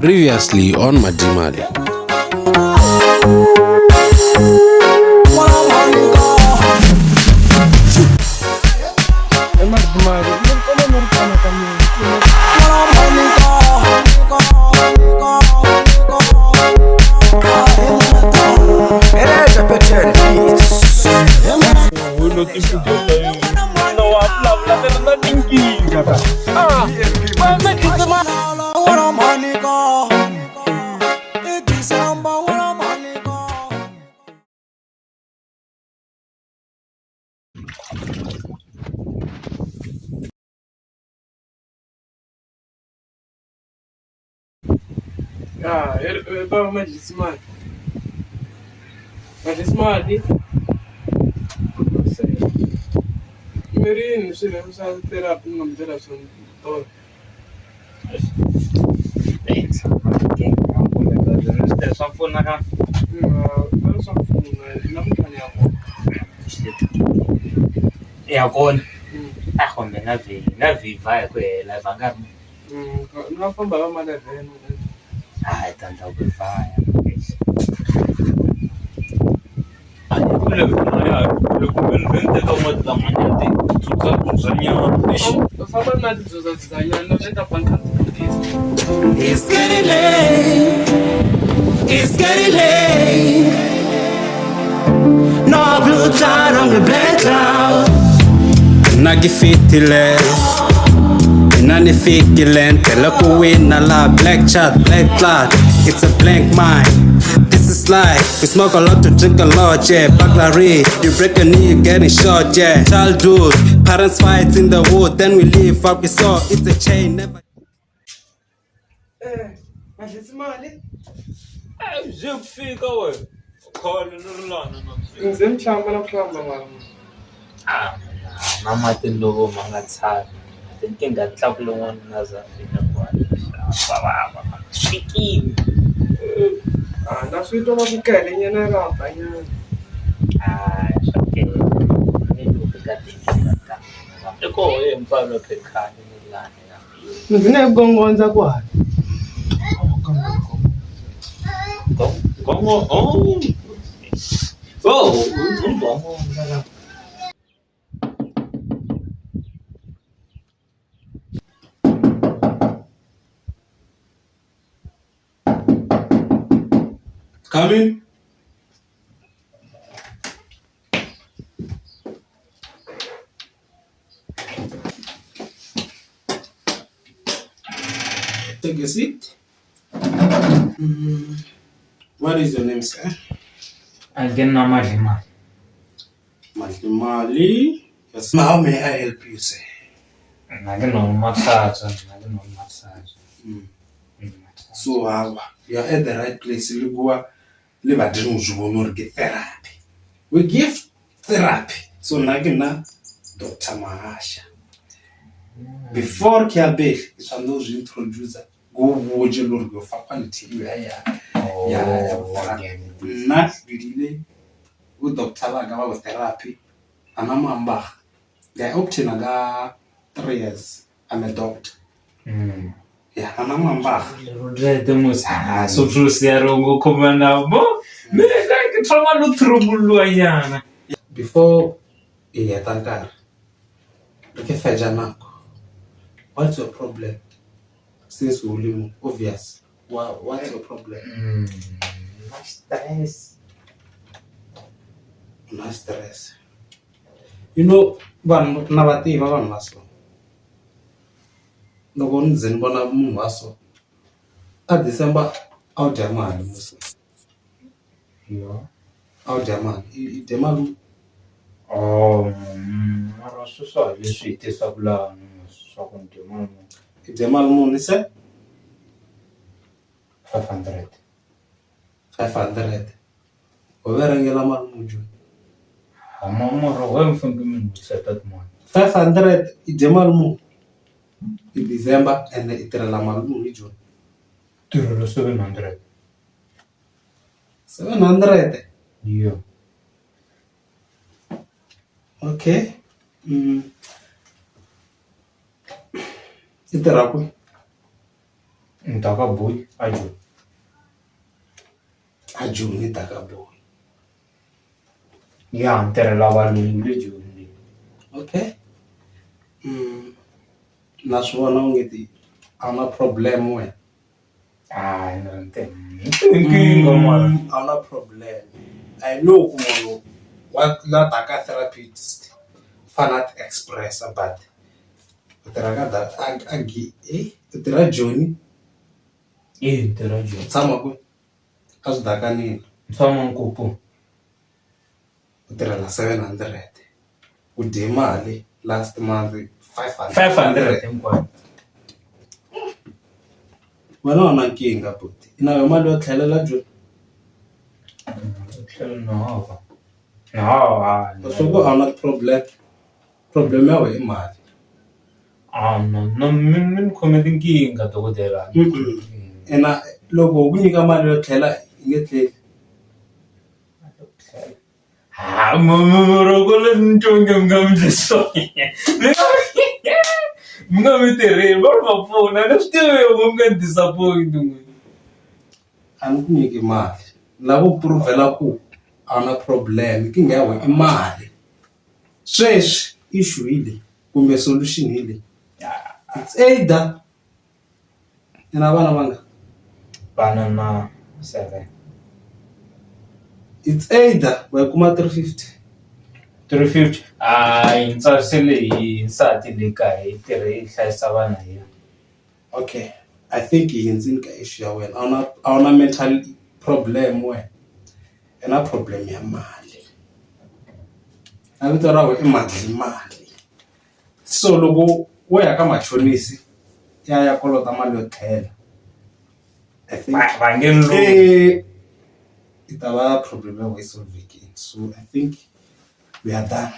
Previously on Madimali. Ah, baba madlisimali. Madlisimali. Mi ri yini swilo swa therapy mi nga mi byela swona tolo? Swa pfuna ka Va ri swa pfuna namuntlha ni ya kona. Ya kona a kumbe na na vhivha hi ku hela va nga ri Ni nga famba hi va ma 11. A hi ta endla ku vhaya. Famba na ti dzudza-dzudzanyana ni ta pfa ni kha ni ti vutisa. It's getting late. It's getting late. No blue cloud on the black cloud. Nna ke fetile nna ni fikile ntela ku wina la black chat black cloud it's a blank mind this is life we smoke a lot to drink a lot yeah burglary you break a knee you getting shot yeah childhood parents fight in the wood then we leave what we saw it's a chain never Eh, madlisimali. Byi ku fika wena khale ni ri lana na Ni ze ni hlamba na ku hlamba mara. Ah, na mati loko ma nga tshami tinkingha tlakule n'wanuna za fika kwale va va fikile. Ah, na swi twa na ku kele nyana ra banyana. Ah, swa kele ni loko ka tinkingha ta i koho ye mpfalo phekhani ni lani na Ndzi na ku gongondza kwala. gongo oh oh gongo la Come in. Take a seat. What is your name, sir? Again na madlimali. Madlimali. Yes. How may I help you, sir? Nna ke no massage, nna ke no massage. So, hawa, you are at the right place. Le bua le badimo zwi vhona uri ke therapy. We give therapy. So nna ke nna Dr. Mahasha. Before ke ya pele, ke tshwanetse go zwi introduce go botse le gore ke o fa quality ya ya ya ya therapy. Nna ke dile bo doctor ba ka ba bo therapy ana moambaga. Ke a obtain ka 3 years. I'm a doctor. Yeah, ana moambaga. Rete musa so tlo sia ro go khomana bo me ka ke thoma lo throbullwa nyana. Before e heta nkarhi re ke fetša nako. What's your problem? Since o le mo, obvious. What's your problem? Na stress. Na stress. You know vanhu na va tiva vanhu va so. Loko ni ze ni vona munhu wa so a December a wu dya mali musi. Yo. A wu dya mali i dye mali. Oh, mara sweswo hi leswi hi tisaka laha swa ku ni dye mali muni. I dye mali muni se? 500. 500. Ho ve rengela mali muni Joni? Mara why mi fanekele mi ni vutisa that mali? 500 i dye mali muni hi December ende i tirhela mali muni hi Joni? Tirhela 700. 700? Yo. Okay. I tirha kwihi? Ni daka boy a Joni. A Joni daka boy. Ya ni tirhela valungu le Joni le. Okay. Na swi vona onge ti a wu na problem wena. Hayi ni ri nkingha mara. A wu na problem. I know ku munhu wa la taka therapist u fanele a ti express-a but u tirha ka a u tirha Joni? Eya ni tirha Joni. U tshama kwihi? A swidakanini? Ni tshama Nkomponi. U tirhela 700 u dye mali last month 500. 500 hinkwayo. Wena a wu na nkingha buti i na yona mali yo tlhelela Joni? Tlhelo no hava. No hava. Swi ku a wu na problem, problem ya wena i mali. A no no mi mi ni khome tinkingha dokodela. Ina loko ho ku nyika mali yo tlhela i nge tleli. Ha loko ni twa onge mi nga mi endli swona mi nga mi nga mi tirheli va ri va pfuna ni swi tivi ku mi nga ni disappoint n'wina. A ni ku nyiki mali ni lava ku prove-la ku a wu na problem nkingha ya wena i mali sweswi issue hi leyi kumbe solution hi leyi it's either i na vana vangani? Vana na 7. It's either wa yi kuma 350. 350 hayi ni tsarisele hi nsati le kaya yi tirhe yi hlayisa vana hi yona. Okay I think hi hundzini ka issue ya wena a wu na a wu na mental problem wena i na problem ya mali na vito ra wena i Madlimali so loko wo ya ka machonisi ya ya kolota mali yo tlhela I think Va nge ni i ta va problem ya wena yi solvekile so I think we are done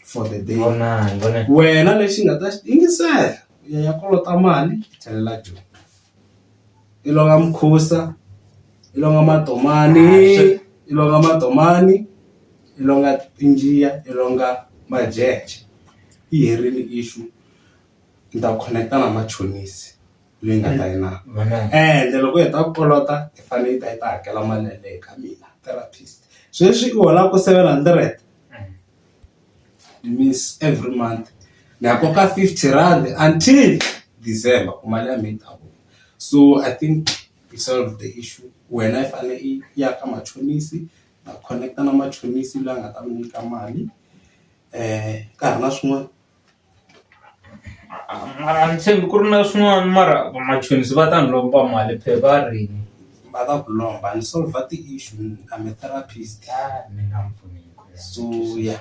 for the day. Vonani vonani. Wena lexi nga ta xi yingisela ya ya kolota mali i tlhelela Joni i longa mukhusa i longa matomani i longa matomani i longa tinjiya i longa majeje yi herile issue ni ta connect-a na machonisi leyi nga ta yi na ende loko u heta ku kolota i fanele i ta yi ta hakela mali yaleyo ka mina therapist sweswi i holaka 700 it means every month ni ya koka 50 rand until December ku mali ya mina yi ta vuya so I think we solve the issue wena i fanele i ya ka machonisi na connect-a na machonisi loyi a nga ta ku nyika mali ka ha ri na swin'wana. Mara a ni tshembi ku ri na swin'wana mara vamachonisi va ta ni lomba mali phe va rini. Va ta ku lomba ni solve ti-issue I'm a therapist. Mi nga ni pfuni so yeah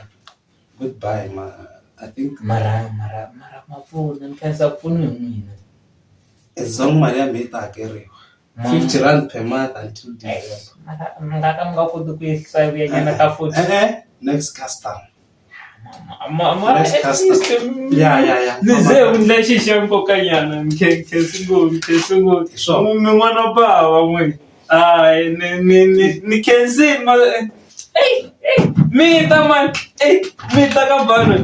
goodbye ma I think mara mara mara ma pfuna ni khensa ku pfuniwa hi n'wina. As long mali ya mina yi ta hakeriwa 50 rand per month until December. Mara mi nga ka mi nga koti ku yehlisa yi vuya nyana ka 40. E-e next customer. Mara Next at customer. least Yeah, yeah, yeah. ni ze ku ndla xi xa nkoka nyana ni khensi ngopfu ni khensi ngopfu Hi swona. mi n'wana bava n'we hayi ni ni ni ni khensini ma ey ey mi ta mani ey mi ta ka bano.